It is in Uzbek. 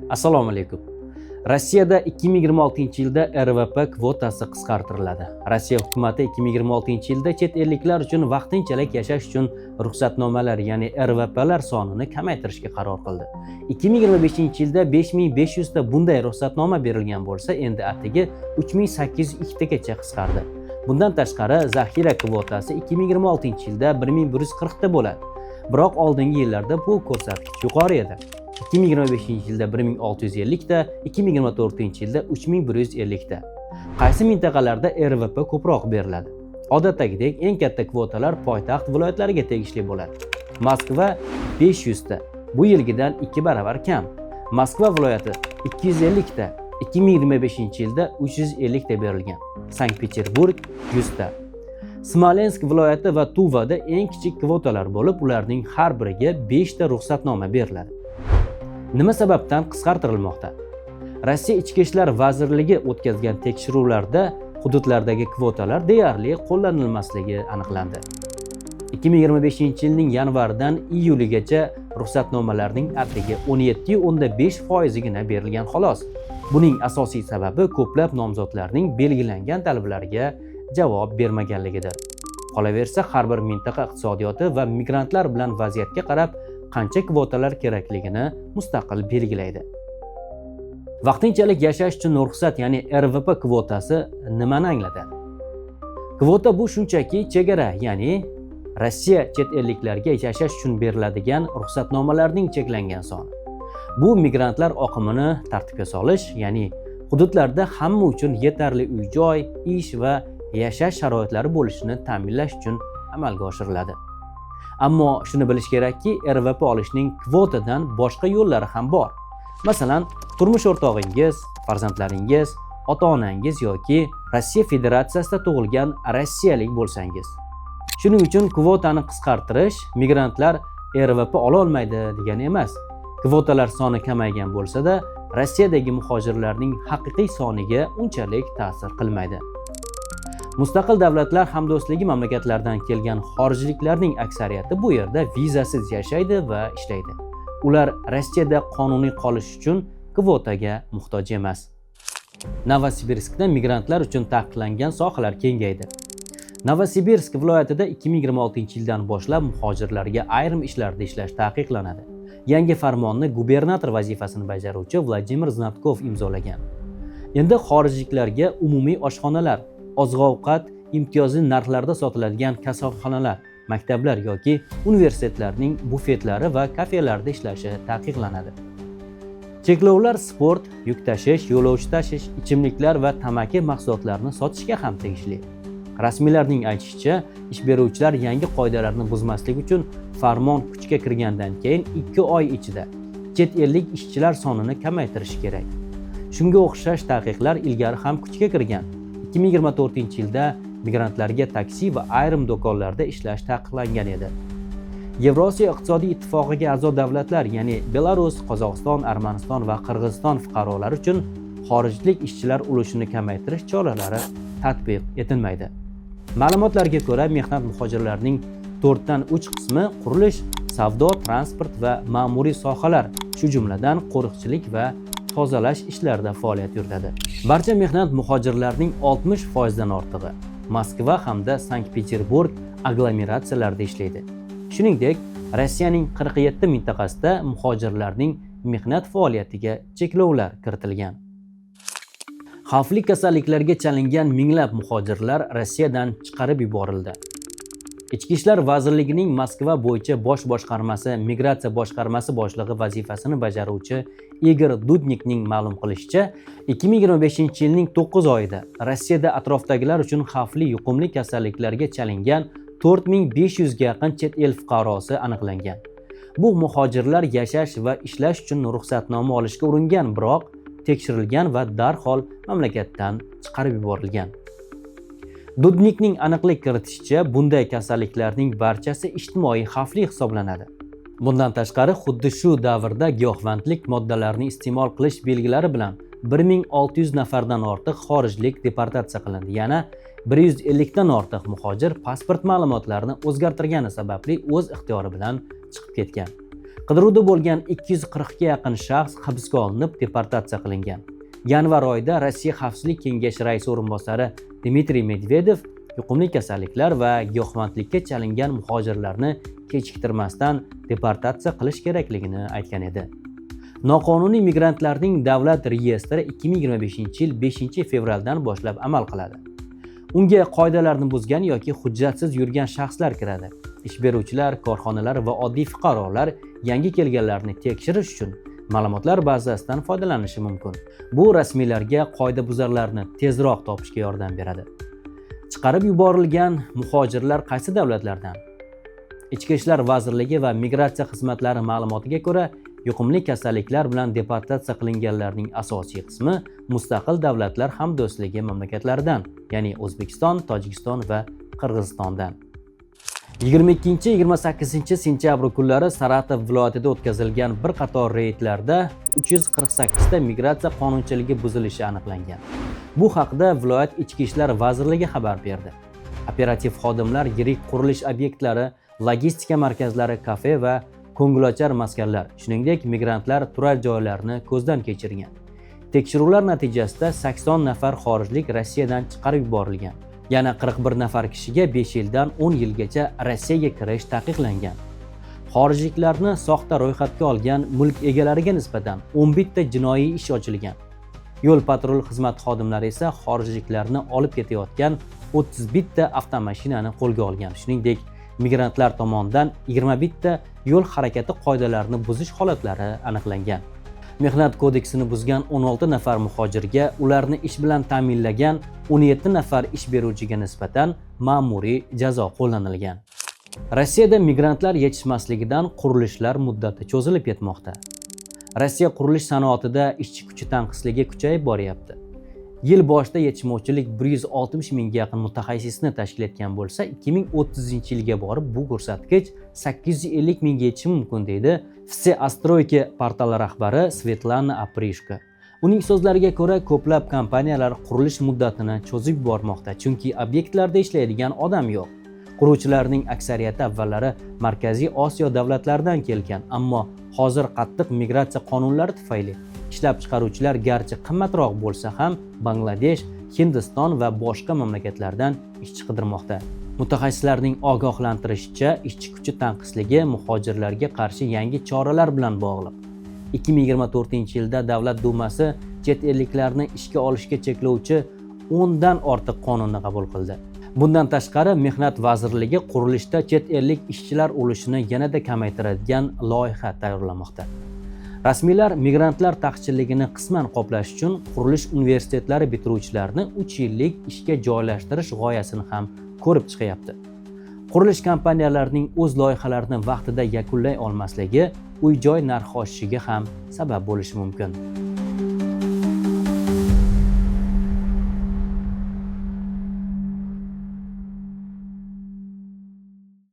Assalomu alaykum. Rossiyada 2026-yilda РВП kvotasi qisqartiriladi. Rossiya hukumati 2026-yilda chet elliklar uchun vaqtinchalik yashash uchun ruxsatnomalar, ya'ni РВП lar sonini kamaytirishga qaror qildi. 2025-yilda 5500 ta bunday ruxsatnoma berilgan bo'lsa, endi atigi 3802 tagacha qisqardi. Bundan tashqari, zaxira kvotasi 2026-yilda 1140 ta bo'ladi. Biroq oldingi yillarda bu ko'rsatkich yuqori edi. 2025 yilda 1650 ta, 2024 yilda 3150 ta. Qaysi mintaqalarda РВП ko'proq beriladi? Odatdagidek, eng katta kvotalar poytaxt viloyatlariga tegishli bo'ladi. Moskva 500 ta, bu yilgidan 2 baravar kam. Moskva viloyati 250 ta, 2025 yilda 350 ta berilgan. Sankt Peterburg 100 ta. Smolensk viloyati va Tuvada eng kichik kvotalar bo'lib, ularning har biriga 5 ta ruxsatnoma beriladi. Nima sababdan qisqartirilmoqda? Rossiya Ichki ishlar vazirligi o'tkazgan tekshiruvlarda hududlardagi kvotalar deyarli qo'llanilmasligi aniqlandi. 2025 yilning yanvaridan iyuligacha ruxsatnomalarning atigi 17,5 foizigina berilgan, xolos. Buning asosiy sababi ko'plab nomzodlarning belgilangan talablarga javob bermaganligidir. Qolaversa, har bir mintaqa iqtisodiyoti va migrantlar bilan vaziyatga qarab qancha kvotalar kerakligini mustaqil belgilaydi. Vaqtinchalik yashash uchun ruxsat, ya'ni РВП kvotasi nimani anglatadi? Kvota bu shunchaki chegara, ya'ni Rossiya chet elliklarga yashash uchun beriladigan ruxsatnomalarning cheklangan soni. Bu migrantlar oqimini tartibga solish, ya'ni hududlarda hamma uchun yetarli uy-joy, ish va yashash sharoitlari bo'lishini ta'minlash uchun amalga oshiriladi. Ammo shuni bilish kerakki, РВП olishning kvotadan boshqa yo'llari ham bor. Masalan, turmush o'rtog'ingiz, farzandlaringiz, ota-onangiz yoki Rossiya Federatsiyasida tug'ilgan rossiyalik bo'lsangiz. Shuning uchun kvotani qisqartirish migrantlar РВП ololmaydi degani emas. Kvotalar soni kamaygan bo'lsa-da, Rossiyadagi muhojirlarning haqiqiy soniga unchalik ta'sir qilmaydi. Mustaqil davlatlar hamdo'stligi mamlakatlaridan kelgan xorijliklarning aksariyati bu yerda vizasiz yashaydi va ishlaydi. Ular Rossiyada qonuniy qolish uchun kvotaga muhtoj emas. Novosibirskda migrantlar uchun taqiqlangan sohalar kengaydi. Novosibirsk viloyatida 2026-yildan boshlab muhojirlarga ayrim ishlarda ishlash taqiqlanadi. Yangi farmonni gubernator vazifasini bajaruvchi Vladimir Znatkov imzolagan. Endi xorijliklarga umumiy oshxonalar, oziq-ovqat imtiyozli narxlarda sotiladigan kasalxonalar, maktablar yoki universitetlarning bufetlari va kafelarida ishlashi taqiqlanadi. Cheklovlar sport, yuk tashish, yo'lovchi tashish, ichimliklar va tamaki mahsulotlarini sotishga ham tegishli. Rasmiylarning aytishicha, ish beruvchilar yangi qoidalarni buzmaslik uchun farmon kuchga kirgandan keyin 2 oy ichida chet ellik ishchilar sonini kamaytirishi kerak. Shunga o'xshash taqiqlar ilgari ham kuchga kirgan. 2024-yilda migrantlarga taksi va ayrim do'konlarda ishlash taqiqlangan edi. Yevrosiyo iqtisodiy ittifoqiga a'zo davlatlar, ya'ni Belarus, Qozog'iston, Armaniston va Qirg'iziston fuqarolari uchun xorijlik ishchilar ulushini kamaytirish choralari tatbiq etilmaydi. Ma'lumotlarga ko'ra, mehnat muhojirlarining 4 dan 3 qismi qurilish, savdo, transport va ma'muriy sohalar, shu jumladan qo'riqchilik va tozalash ishlarida faoliyat yuritadi. Barcha mehnat muhojirlarining 60% dan ortig'i Moskva hamda Sankt-Peterburg aglomeratsiyalarida ishlaydi. Shuningdek, Rossiyaning 47 mintaqasida muhojirlarning mehnat faoliyatiga cheklovlar kiritilgan. Xavfli kasalliklarga chalingan minglab muhojirlar Rossiyadan chiqarib yuborildi. Ichki ishlar vazirligining Moskva bo'yicha bosh boshqarmasi migratsiya boshqarmasi boshlig'i vazifasini bajaruvchi Igor Dudnikning ma'lum qilishicha, 2025-yilning 9 oyida Rossiyada atrofdagilar uchun xavfli yuqumli kasalliklarga chalingan 4500 ga yaqin chet el fuqarosi aniqlangan. Bu muhojirlar yashash va ishlash uchun ruxsatnoma olishga uringan, biroq tekshirilgan va darhol mamlakatdan chiqarib yuborilgan. Dudnikning aniqlik kiritishicha, bunday kasalliklarning barchasi ijtimoiy xavfli hisoblanadi. Bundan tashqari, xuddi shu davrda giyohvandlik moddalarini iste'mol qilish belgilari bilan 1600 nafardan ortiq xorijlik deportatsiya qilindi. Yana 150 dan ortiq muhojir pasport ma'lumotlarini o'zgartirgani sababli o'z ixtiyori bilan chiqib ketgan. Qidiruvda bo'lgan 240 ga yaqin shaxs hibsga olinib, deportatsiya qilingan. Yanvar oyida Rossiya Xavfsizlik kengashi raisi o'rinbosari Dmitriy Medvedev yuqumli kasalliklar va giyohvandlikka chalingan muhojirlarni kechiktirmasdan deportatsiya qilish kerakligini aytgan edi. Noqonuniy migrantlarning davlat reyestri 2025-yil 5-fevraldan boshlab amal qiladi. Unga qoidalarni buzgan yoki hujjatsiz yurgan shaxslar kiradi. Ish beruvchilar, korxonalar va oddiy fuqarolar yangi kelganlarni tekshirish uchun ma'lumotlar bazasidan foydalanishi mumkin. Bu rasmiylarga qoidabuzarlarni tezroq topishga yordam beradi. Chiqarib yuborilgan muhojirlar qaysi davlatlardan? Ichki ishlar vazirligi va migratsiya xizmatlari ma'lumotiga ko'ra, yuqumli kasalliklar bilan deportatsiya qilinganlarning asosiy qismi mustaqil davlatlar hamdo'stligi mamlakatlaridan, ya'ni O'zbekiston, Tojikiston va Qirg'izistondan. 22-28 sentyabr kunlari Saratov viloyatida o'tkazilgan bir qator reydlarda 348 ta migratsiya qonunchiligi buzilishi aniqlangan. Bu haqda viloyat Ichki ishlar vazirligi xabar berdi. Operativ xodimlar yirik qurilish obyektlari, logistika markazlari, kafe va ko'ngilochar maskanlar, shuningdek, migrantlar turar joylarini ko'zdan kechirgan. Tekshiruvlar natijasida 80 nafar xorijlik Rossiyadan chiqarib yuborilgan. Yana 41 nafar kishiga 5 yildan 10 yilgacha Rossiyaga kirish taqiqlangan. Xorijliklarni soxta ro'yxatga olgan mulk egalariga nisbatan 11 ta jinoiy ish ochilgan. Yo'l patrul xizmati xodimlari esa xorijliklarni olib ketayotgan 31 ta avtomashinani qo'lga olgan. Shuningdek, migrantlar tomonidan 21 ta yo'l harakati qoidalarini buzish holatlari aniqlangan. Mehnat kodeksini buzgan 16 nafar muhojirga, ularni ish bilan ta'minlagan 17 nafar ish beruvchiga nisbatan ma'muriy jazo qo'llanilgan. Rossiyada migrantlar yetishmasligidan qurilishlar muddati cho'zilib ketmoqda. Rossiya qurilish sanoatida ishchi kuchi tanqisligi kuchayib boryapti. Yil boshida yetishmovchilik 160 mingga yaqin mutaxassisni tashkil etgan bo'lsa, 2030-yilga borib bu ko'rsatkich 850 mingga yetishi mumkin, deydi Все о стройке portali rahbari Svetlana Aprishko. Uning so'zlariga ko'ra, ko'plab kompaniyalar qurilish muddatini cho'zib yubormoqda, chunki obyektlarda ishlaydigan odam yo'q. Quruvchilarning aksariyati avvallari Markaziy Osiyo davlatlaridan kelgan, ammo hozir qattiq migratsiya qonunlari tufayli ishlab chiqaruvchilar, garchi qimmatroq bo'lsa ham, Bangladesh, Hindiston va boshqa mamlakatlardan ishchi qidirmoqda. Mutaxassislarning ogohlantirishicha, ishchi kuchi tanqisligi muhojirlarga qarshi yangi choralar bilan bog'liq. 2024-yilda Davlat dumasi chet elliklarni ishga olishga cheklovchi 10 dan ortiq qonunni qabul qildi. Bundan tashqari, Mehnat vazirligi qurilishda chet ellik ishchilar ulushini yanada kamaytiradigan loyiha tayyorlamoqda. Rasmiylar migrantlar taqchilligini qisman qoplash uchun qurilish universitetlari bitiruvchilarini 3 yillik ishga joylashtirish g'oyasini ham ko'rib chiqyapti. Qurilish kompaniyalarining o'z loyihalarini vaqtida yakunlay olmasligi uy-joy narxi oshishiga ham sabab bo'lishi mumkin.